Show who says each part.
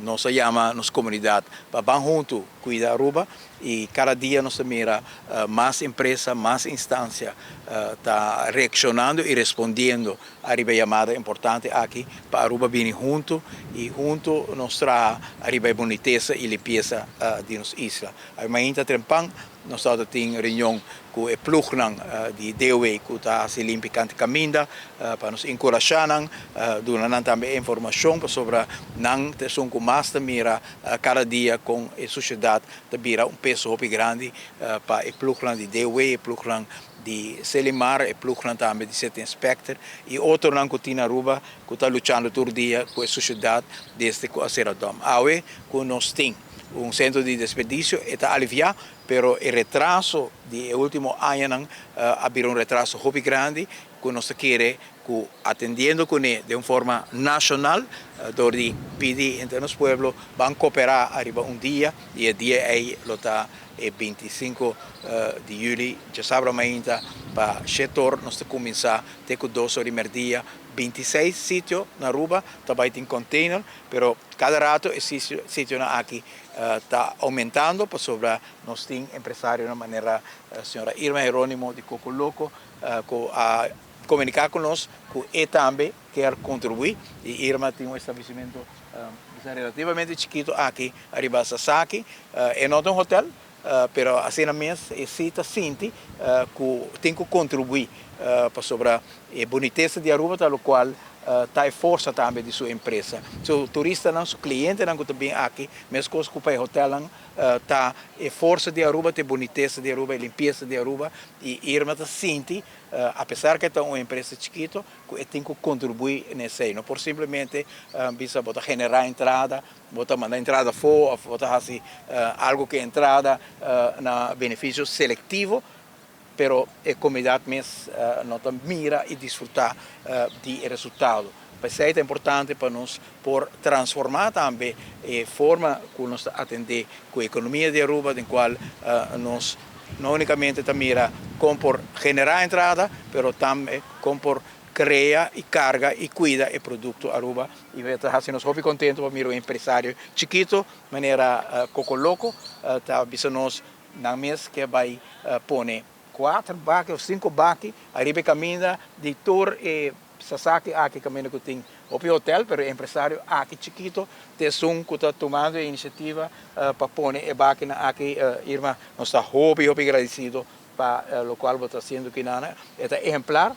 Speaker 1: Nos a yama nos comunidad pa ban hunto cuida Aruba y cada dia nos mira mas empresa, mas instancia ta reaccionando y respondiendo ariba yamada importante aki pa Aruba bini hunto y hunto nos traha ariba e bunitesa y limpiesa di nos isla. Mainta trempan nos tin reunion cu e ploegnan di DOW cu ta haci limpi cant'i caminda pa nos encurasha nan, duna nan tambe informacion sobre nan ta esun cu mas ta mira cada dia con e sushedad ta bira un peso hopi grandi pa e ploegnan di DOW, e ploegnan di Selimar, e ploegnan tambe di City Inspector y otronan cu tin Aruba cu ta luchando tur dia cu e sushedad desde cu a cera dump. Awe cu nos tin un centro di desperdicio ta alivia, pero e retraso di ultimo añanan a bira un retraso hopi grandi cu nos kier cu atendiendo cune di un forma nacional, door di pidi entre nos pueblo ban coopera ariba un dia y e dia ey lo ta e 25 di juli, diasabra mainta pa 7'or nos cuminsa te cu 2'or di merdia. 26 sitio na Aruba tambe tin container, pero cada rato e sitionan aki ta aumentando pasobra nos tin empresarionan manera señora Irma Jeronimo di Coco Loco cu a comunica cu nos cu e tambe kier contribui y Irma tin un establecimento relativamente chikito aki ariba Sasaki, e no un hotel, pero asina mes e si ta sinti cu tin cu contribui pasobra e bunitesa di Aruba ta locual ta e forsa tambe di su empresa. Su turistanan, su clientenan cu tambe aki, mescos cu pa hotelnan, ta e forsa di Aruba, ta bunitesa di Aruba, e limpiesa di Aruba y Irma ta sinti, apesar cu ta un empresa chikito, cu tin cu contribui na esey. No por simplemente bisa bo ta genera entrada, bo ta manda entrada afo, of bo ta haci algo cu entrada na beneficio selectivo, pero e comunidad mes no ta mira y disfruta di resultado. P'esey ta importante pa nos por transforma tambe e forma cu nos ta atende cu e economia di Aruba, den cual nos no unicamente ta mira con por genera entrada, pero tambe con por crea y carga y cuida e producto Aruba. Y ta haci nos hopi contento pa mira un empresario chikito, manera Coco Loco, ta bisa nos nan mes cu bay pone cuater baki of cinco baki ariba caminda di tur e Sasaki aki caminda cu tin hopi hotel, pero empresario aki chikito ta esun cu ta tumando e iniciativa pa pone e bakinan aki. Irma, nos ta hopi hopi agradecido pa locual bo ta haciendo aki, ta ehemplar.